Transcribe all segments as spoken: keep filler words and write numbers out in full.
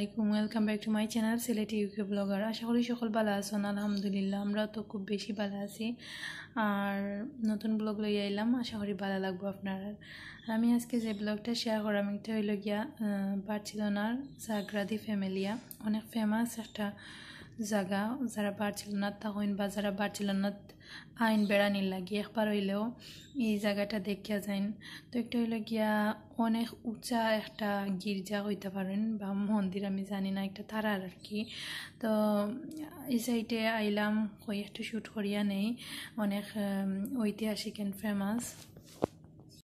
আসসালামু আলাইকুম, welcome back to my channel Sylheti UK blogger. আশা করি সকল ভালা আছইন। আলহামদুলিল্লাহ, আমরা তো খুব বেশি ভালা আছি। আর নতুন ব্লগ লইয়া আইলাম, আশা করি ভালা লাগবো আপনারার। আর আমি আজকে যে ব্লগটা শেয়ার করাম, এটা অইলো গিয়া আহ, বার্সেলোনার সাগ্রাদি ফ্যামিলিয়া, অনেক ফেমাস একটা জাগা। যারা বার্সেলোনাত থাকইন বা যারা বার্সেলোনাত আইন বেড়ানির লাগি একবার অইলেও এই জাগাটা দেখিয়া যাইন। তো একটা অইলো গিয়া অনেক উঁচা একটা গির্জা কইতা পারেন বা মন্দির, আমি জানি না, একটা তারার আর কি। তো এই সাইডে আইলাম, কই একটু শ্যুট করিয়া নেই, অনেক আম, ঐতিহাসিক and ফেমাস।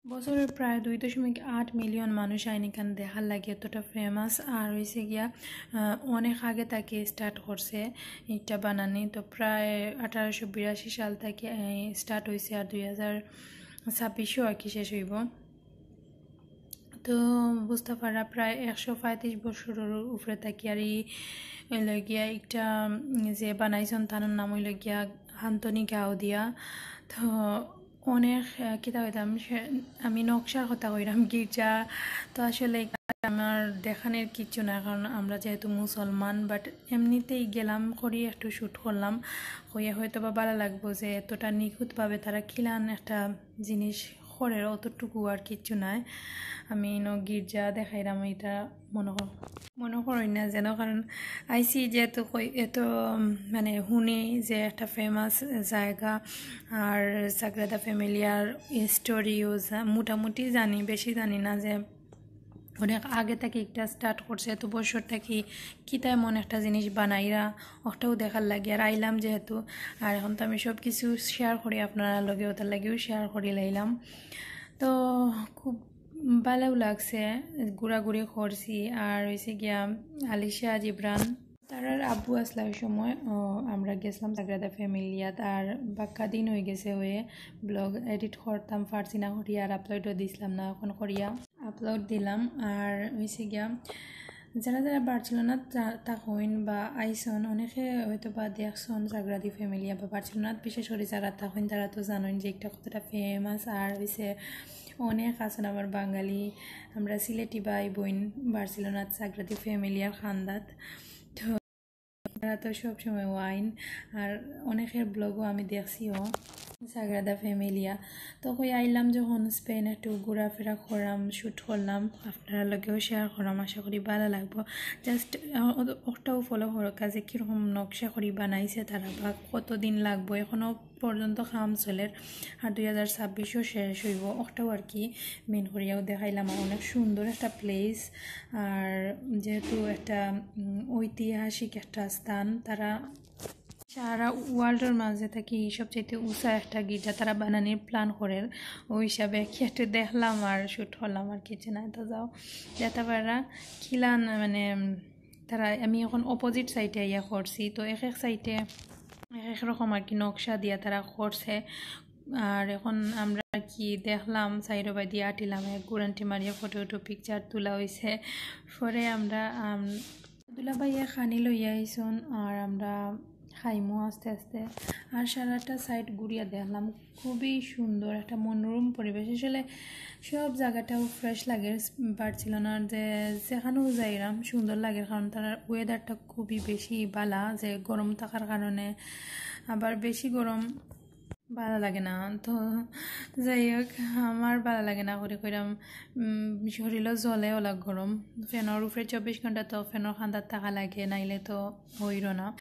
বছরর প্রায় দুই দশমিক আট মিলিয়ন মানুষ আইন ইখান দেখার লাগি, এতটা ফেমাস। আর অইছে গিয়া আহ, অনেক আগে থাকি স্টার্ট করছে ইটা বানানি। তো প্রায় আঠারোশো বিরাশি সাল থাকি স্টার্ট অইছে, আর দুই হাজার ছাব্বিশও আর কি শেষ অইবো। তো বুঝতা পাররা প্রায় একশো পঁয়ত্রিশ বছরর উপরে থাকি। আর ই অইলো গিয়া একটা উম, যে বানাইছইন তানর নাম অইলো গিয়া আন্তনি গাউদিয়া। তো অনেক আহ, কিতা কইতাম, সে- আমি নকশার কথা কইরাম, গির্জা। তো আসলে আমার দেখানির কিচ্ছু না, কারণ আমরা যেহেতু মুসলমান। বাট এমনিতেই গেলাম করি একটু শ্যুট করলাম, কইয়া হয়তো বা ভালা লাগবো যে এতটা নিখুঁতভাবে তারা কিলান একটা জিনিস করের, অতটুকু আর কিচ্ছু নাই। আমি ইনো গির্জা দেখাইরাম, এটা মনো কর মনো করইন না যেন, কারণ আইছি যেহেতু কই এত উম, মানে হুনি যে একটা ফেমাস জাগা, আর সাগ্রাদা ফ্যামিলিয়ার স্টোরিও মোটামুটি জানি, বেশি জানি না যে অনেক আগে থাকি একটা স্টার্ট করছে, এত বছর থাকি কিতা এমন একটা জিনিস বানাইরা, ওটাও দেখার লাগি। আর আইলাম যেহেতু, আর এখন তো আমি সব কিছু শেয়ার করি আপনারার লগে, ওটার লাগিও শেয়ার করি লাইলাম। তো খুব ভালাও লাগছে, ঘুরাঘুরি করছি। আর অইছে গিয়া আলিশা জিবরান, তারার আব্বু আসলা ওই সময়। ও, আমরা গেছিলাম সাগ্রাদা ফ্যামিলিয়াত, আর বাক্কা দিন অই গেছে, ওয়ে ব্লগ এডিট করতাম পারছি না করিয়া, আর আপলোডও দিছিলাম না, এখন করিয়া আপলোড দিলাম। আর অইছে গিয়া যারা যারা বার্সেলোনাত তা- থাকইন বা আইছইন, অনেকে হয়তো বা দেখছইন সাগ্রাদি ফ্যামিলিয়া, বা বার্সেলোনাত বিশেষ করি যারা থাকইন তারা তো জানইন যে একটা কতটা ফেমাস। আর অইছে অনেক আছইন আমার বাঙালি, আমরা সিলেটি ভাই বইন বার্সেলোনাত সাগ্রাদি ফ্যামিলিয়ার খান্দাত। তো তারা তো সবসময় ওয়াইন, আর অনেকের ব্লগও আমি দেখছিও সাগ্রাদা ফ্যামিলিয়া। তো কই আইলাম যখন স্পেন, একটু ঘোরাফেরা করাম, শ্যুট করলাম, আপনারার লগেও শেয়ার করাম, আশা করি ভালা লাগবো। জাস্ট ওটাও ফলো করো, কাজে কীরকম নকশা করি বানাইছে তারা বা কতদিন লাগবো, এখনও পর্যন্ত কাম চলের। আর দুই হাজার ছাব্বিশও শেষ অইবো, ওটাও আর কি মেন করিয়াও দেখাইলাম। আর অনেক সুন্দর একটা প্লেস, আর যেহেতু একটা উম, ঐতিহাসিক একটা স্থান, তারা সারা ওয়ার্ল্ডর মাঝে থাকি সবচাইতে উঁচা একটা গির্জা তারা বানানির প্ল্যান করের। ওই হিসাবে কি একটু দেখলাম আর শ্যুট করলাম, আর কিছু না। তো যাও, যেতে পারা কিলান মানে উম, তারা, আমি এখন অপোজিট সাইডে আইয়া করছি। তো এক এক সাইডে এক এক রকম আর কি নকশা দিয়া তারা করছে। আর এখন আমরা আর কি দেখলাম, সাইডো বাদি আটিলাম, এক গুরান্টি মারিয়া ফটো উটো পিকচার তোলা অইছে। পরে আমরা আম, দুলাভাইয়ে খানি লইয়া আইছইন, আর আমরা খাইমু আস্তে আস্তে। আর সারাটা সাইড ঘুরিয়া দেখলাম, খুবই সুন্দর একটা মনোরম পরিবেশ। আসলে সব জাগাটাও ফ্রেশ লাগে বার্সেলোনার, যে যেখানেও যাইরাম সুন্দর লাগে, কারণ তার ওয়েদারটা খুবই বেশি বালা, যে গরম থাকার কারণে, আবার বেশি গরম বালা লাগে না। তো যাই হোক, আমার বালা লাগে না করি কইরাম, উম, শরীরও জ্বলে ওলা গরম। ফ্যানর উপরে চব্বিশ ঘন্টা তো ফ্যানর খান্দাত থাকা লাগে, নাইলে তো হইরো না।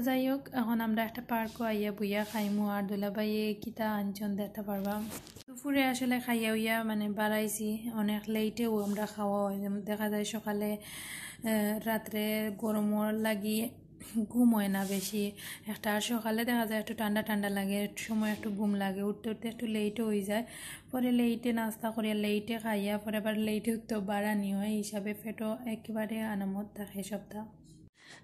যাই হোক, এখন আমরা একটা পার্কও আইয়া বইয়া খাইমু, আর দুলাভাইয়ে কিতা আনছইন দেখতে পারবা। দুপুরে আসলে খাইয়া উইয়া মানে বাড়াইছি, অনেক লেটেও আমরা খাওয়া হয়। যেমন দেখা যায় সকালে, আহ, রাত্রে গরমর লাগি ঘুম হয় না বেশি একটা, আর সকালে দেখা যায় একটু ঠান্ডা ঠান্ডা লাগে, একটু সময় একটু ঘুম লাগে, উঠতে উঠতে একটু লেটও হয়ে যায়। পরে লেটে নাস্তা করিয়া লেটে খাইয়া পরে আবার লেটে উঠতে বাড়ানি হয়, হিসাবে পেটও একেবারে আনামত থাকে সপ্তাহ।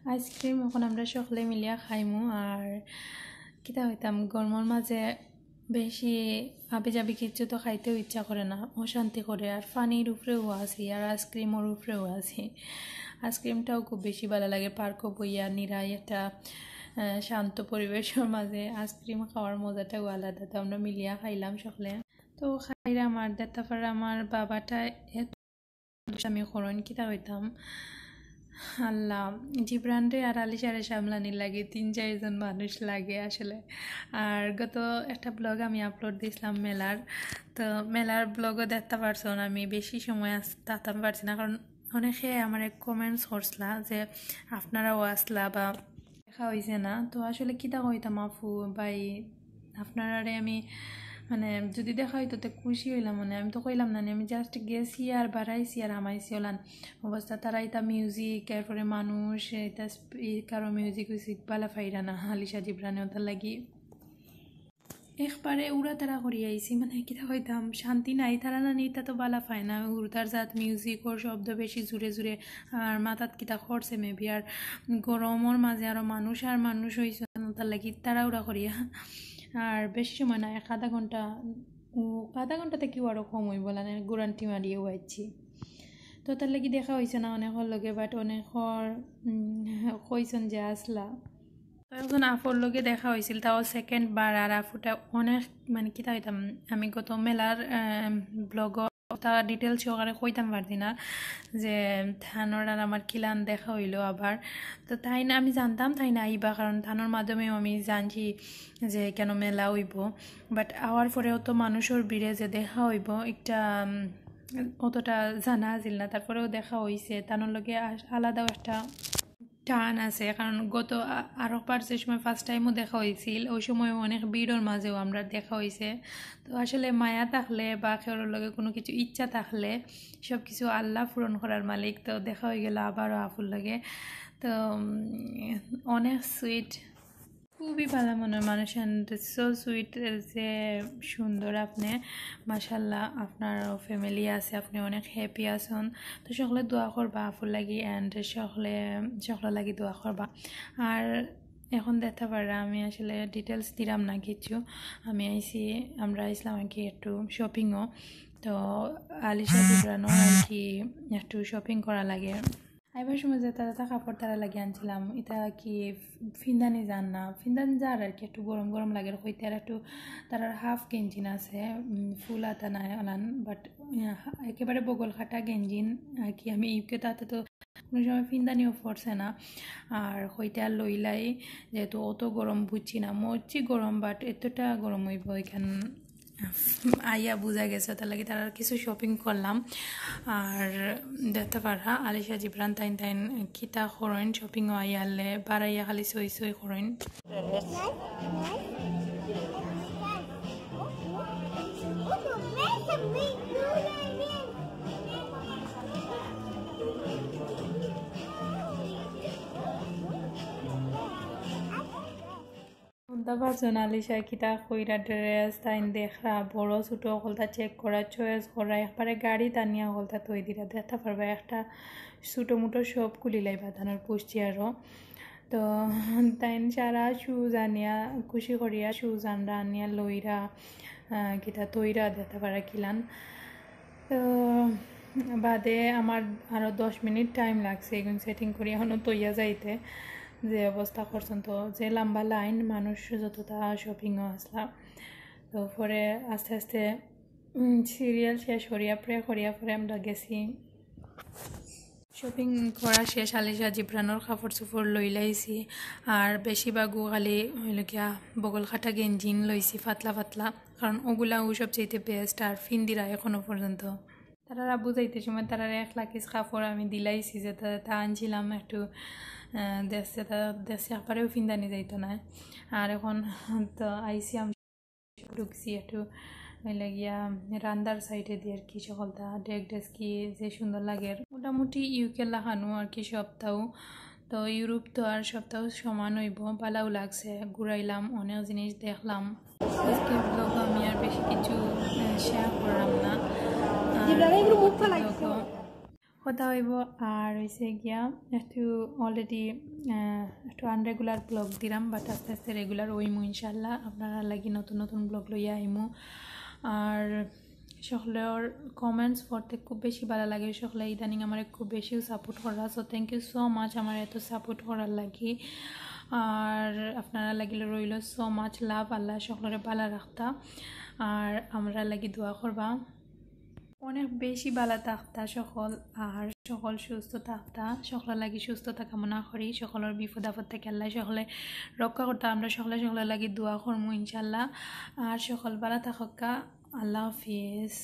আইসক্রিম এখন আমরা সকলে মিলিয়া খাইমু। আর কিতা হইতাম, গরমর মাঝে বেশি আবি যাবি কিচ্ছু তো খাইতেও ইচ্ছা করে না, অশান্তি করে। আর পানির উপরেও আছি, আর আইসক্রিমর উপরেও আছি। আইসক্রিমটাও খুব বেশি ভালা লাগে, পার্কও বইয়া নিরাই একটা আহ, শান্ত পরিবেশর মাঝে আইসক্রিম খাওয়ার মজাটাও আলাদা। তো আমরা মিলিয়া খাইলাম সকলে। তো খাইলাম আর দেখতে পারলাম আমার বাবাটা এত দুষ্টামি করইন, কিতা কইতাম। আল্লাহ, জিবরানরে আর আলিশারে সামলানির লাগি তিন চাইরজন মানুষ লাগে আসলে। আর গত একটা ব্লগ আমি আপলোড দিছিলাম মেলার, তো মেলার ব্লগও দেখতা পারছন, আমি বেশি সময় আস-, থাকতাম পারছি না, কারণ অনেকে আমারে কমেন্টস করছলা যে আপনারাও আসলা বা দেখা হইছে না। তো আসলে কিতা কইতাম আপু ভাই, আপনারারে আমি মানে যদি দেখা হইতো তে খুশি হইলাম। মানে আমি তো কইলাম না নি, আমি জাস্ট গেছি আর বাড়াইছি আর হামাইছি ওলান অবস্থা। তারা ইতা মিউজিক, এরপরে মানুষ, ইতা স্পিকারও মিউজিক উইজিক বালা পাইরা না, আলিশা জিবরানে ওটার লাগি একবারে উড়া তারা করি আইছি, মানে কিতা কইতাম, শান্তি নাই। তারা না নি, ইতা তো বালা পায় না, উড়তার জাত মিউজিকর শব্দ বেশি জুরে জুরে, আর মাথাত কিতা করছে মেবি, আর গরমর মাঝে আরো মানুষ আর মানুষ হইছে, তার লাগি তারা উড়া করিয়া। আর বেশি সময় না, এক আধা ঘন্টা, ও, আধা ঘন্টা থাকিও আরো কম হইব, মানে গুরান্টি মারিয়ে আইছি। তো তার লাগি দেখা হইছে না অনেকর লগে, বাট অনেকর, উম, কইছন যে আসলা। তো একজন আফুর লগে দেখা হইছিল, তাও সেকেন্ড বার। আর আফুটা অনেক, মানে কিতা কইতাম, আমি গত মেলার ব্লগ তা ডিটেলস সহকারে কইতাম পারছি না যে তানর আর আমার কিলান দেখা হইলো আবার। তো তাইন আমি জানতাম তাইন আইবা, কারণ তানর মাধ্যমেও আমি জানছি যে কেন মেলা হইব। বাট আওয়ার পরেও তো মানুষর ভিড়ে যে দেখা হইব একটা, উম, অতটা জানা আছিল না, তারপরেও দেখা হইছে। তানর লগে আস-, আলাদাও একটা টান আছে, কারণ গত আ-, আরোবার যে সময় ফার্স্ট টাইমও দেখা হইছিল, ওই সময়ও অনেক ভিড়র মাঝেও আমরা দেখা হইছে। তো আসলে মায়া থাকলে বা কেউর লগে কোনো কিছু ইচ্ছা থাকলে সব কিছু আল্লাহ পূরণ করার মালিক। তো দেখা হয়ে গেল আবারও আফুর লগে। তো, উম, অনেক সুইট, খুবই ভালা মনের মানুষ and so sweet। যে সুন্দর আপনি, মাশাল্লাহ, আপনার ফ্যামিলি আছে, আপনি অনেক হ্যাপি আছেন। তো সকলে দোয়া করবা আফুর লাগি and সকলে, সকলের লাগি দোয়া করবা। আর এখন দেখতে পাররা আমি আসলে ডিটেলস দিলাম না কিছু। আমি আইছি, আমরা আইছিলাম আর কি একটু শপিংও। তো আলিশা জিবরানও আর কি একটু শপিং করা লাগে। আইবার সময় যেটা যেটা কাপড় তারা লাগি আনছিলাম, এটা কি ফিন্দানি যার না, ফিন্দানি যার আর কি, একটু গরম গরম লাগে। হইতে আর একটু তারার হাফ গেঞ্জিন আছে, উম, ফুল আতা নাই ওলান, বাট একেবারে বগল কাটা গেঞ্জিন আর কি। আমি ইউকে তাতে তো কোনো সময় ফিন্দানিও পড়ছে না। আর হইতে আর লইলাই, যেহেতু অত গরম বুঝছি না, মরছি গরম, বাট এতটা গরম হইব এখান আইয়া বুঝা গেছে, তার লাগি তার আর কিছু শপিং করলাম। আর দেখতে পাররা আলিশা জিবরান তাইন তাইন কিতা করইন, শপিংও আইয়ালে বাড়াইয়া খালি সই সই করইন। হুনতা পারছন আলিশা কিতা কইরা, ড্রেস তাইন দেখরা, বড় ছোট হকলতা চেক করা, চয়েস করা, একবারে গাড়িত আনিয়া হকলতা থই দিরা। দেখতা পারবা একটা ছোট মোটো শপ খুলি লাইবা তানর পুষ্টি আরও। তো তাইন সারা শু জানিয়া খুশি করিয়া শু জানরা আনিয়া লইরা, আহ, কিতা তৈরা দেখতা পাররা কিলান। তো বাদে আমার আরও দশ মিনিট টাইম লাগছে এগুন সেটিং করি এখনও তৈয়া যাইতে, যে অবস্থা করছন। তো যে লম্বা লাইন মানুষ যতটা শপিংও আসলা। তো পরে আস্তে আস্তে, উম, সিরিয়াল শেষ করিয়া প্রে করিয়া পরে আমরা গেছি। শপিং করা শেষ, আলিশা জিবরানোর কাপড় চোপড় লইলাইছি। আর বেশিরভাগও খালি হইল গিয়া বগল কাটা গেঞ্জিন লইছি, পাতলা পাতলা, কারণ ওগুলা ও সবচেয়ে বেস্ট। আর ফিন্দিরা এখনো পর্যন্ত তারারা বুঝাইতে সময় তারার এক লাখিস কাপড় আমি দিলাইছি, যেটা তা আনছিলাম একটু, আহ, দেশে, তা দেশে একবারেও ফিন্দানি যাইতো না। আর এখন তো আইছি আমি ঢুকছি একটু, হইলে গিয়া রান্দার সাইডে দিয়ে আর কি, সকলটা ডেক ডেস্কি যে সুন্দর লাগে। মোটামুটি ইউকে লাখানো আর কি সপ্তাহ, তো ইউরোপ তো আর সপ্তাহ সমান হইব। ভালাও লাগছে, ঘুরাইলাম, অনেক জিনিস দেখলাম। আজকে ব্লগ আমি আর বেশি কিছু শেয়ার করলাম না। আর জিবরান এগুলো মুখ ফালাই দিছে। ব্লগও কথা হইব। আর হইছে গিয়া একটু অলরেডি একটু আনরেগুলার ব্লগ দিলাম, বাট আস্তে আস্তে রেগুলার হইমু ইনশাল্লাহ। আপনারা লাগি নতুন নতুন ব্লগ লইয়া আইমু। আর সকলের কমেন্টস পড়তে খুব বেশি ভালো লাগে, সকলে ইদানিং আমার খুব বেশিও সাপোর্ট করা। So thank you so much আমার এত সাপোর্ট করার লাগি। আর আপনারা লাগিলে রইল so much love। আল্লাহ সকলরে ভালা রাখতা, আর আমরা লাগি দোয়া করবা। অনেক বেশি ভালা থাকতা সকল, আর সকল সুস্থ থাকতা। সকলর লাগি সুস্থতা কামনা করি, সকলর বিপদ আপদ থাকি আল্লায় সকলে রক্ষা করতা। আমরা সকলে সকলর লাগি দোয়া করমু ইনশাআল্লাহ। আর সকল ভালা থাকউক্কা, আল্লাহ হাফিজ।